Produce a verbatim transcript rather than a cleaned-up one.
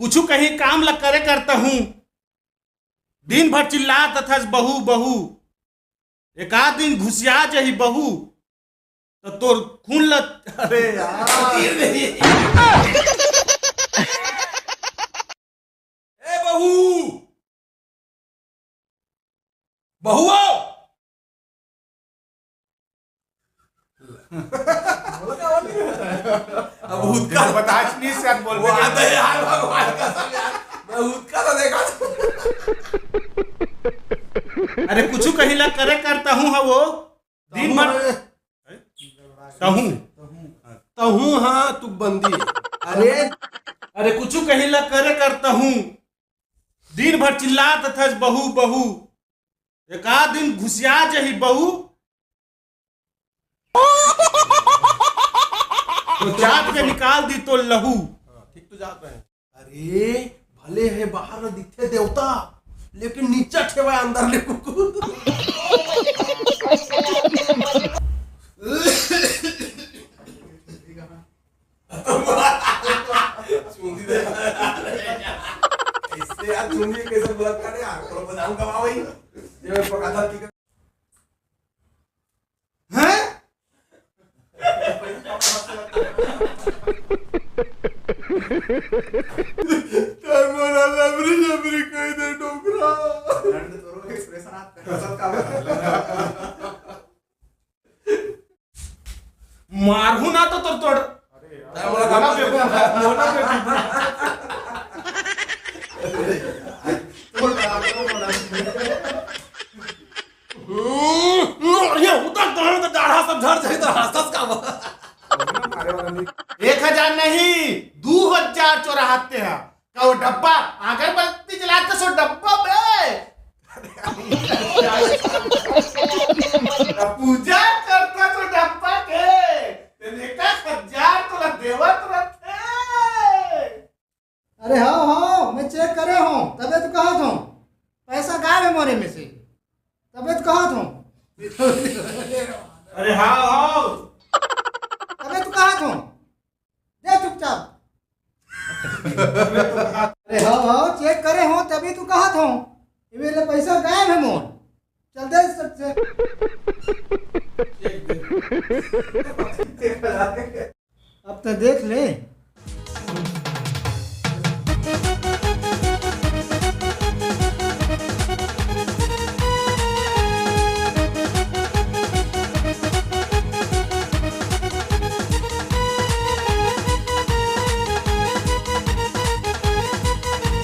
कुछु कहीं काम ल करे करता हूँ, दिन भर चिल्लात रथस बहू बहू, एकाध दिन घुसिया जही बहू, त तोर खून ल, अरे यार। ए बहू, बहुओ। अब भूतकाल बताच नहीं, शायद बोल वो आता है यार, भगवान कसम यार, मैं भूतकाल तो देखा था। अरे कुछु कहीं ला करे करता हूँ, हाँ वो दिन भर तहूँ। तहूँ हाँ तू बंदी। अरे, अरे कुछु कहीं ला करे करता हूँ, दिन भर चिल्लात रथस बहू बहू, एकाध दिन घुसिया जही बहू, तो जात के निकाल दी तो लहू। हाँ, ठीक तो जात रहे। अरे, भले हे बाहर ल दिखथे देवता, लेकिन नीचा ठेवा अंदर ले कुकुर। चुंदी दे। इससे यार चुंदी कैसे बुलंद करे यार, थोड़ा बजाऊं गवा भाई। ये मैं पका था, ठीक है। हैं? तै मोला लबरी जबरी कहि दे डोकरा। मारहूं ना तो तोर तोड़। तै मोला मोला बेबू, मोला बेबू। हम्म, ये उतर तो है, तो डाढ़ा सब झड़ जाए, तो हंसत का बा? एक हजार नहीं, दू हजार चोराहत ते हा। का वो डब्बा, अगरबत्ती जलाते सो डब्बा बे। पूजा करता सो डब्बा के। तेने एक हजार तोला देवत रथे। अरे हाँ, हाँ, मैं चेक करे हूँ, तबे तो कहत हूँ। पैसा गायब है मोरे में से, तबे तो कहत हूँ। अरे हाँ, हाँ। तबे तो कहत हूँ, दे चुपचाप। अरे हाँ, हाँ, चेक करे हूँ, तभी तो कहत हूँ। ये मेरे पैसा गायब है मोर। चल दे सट से। अब तो देख ले,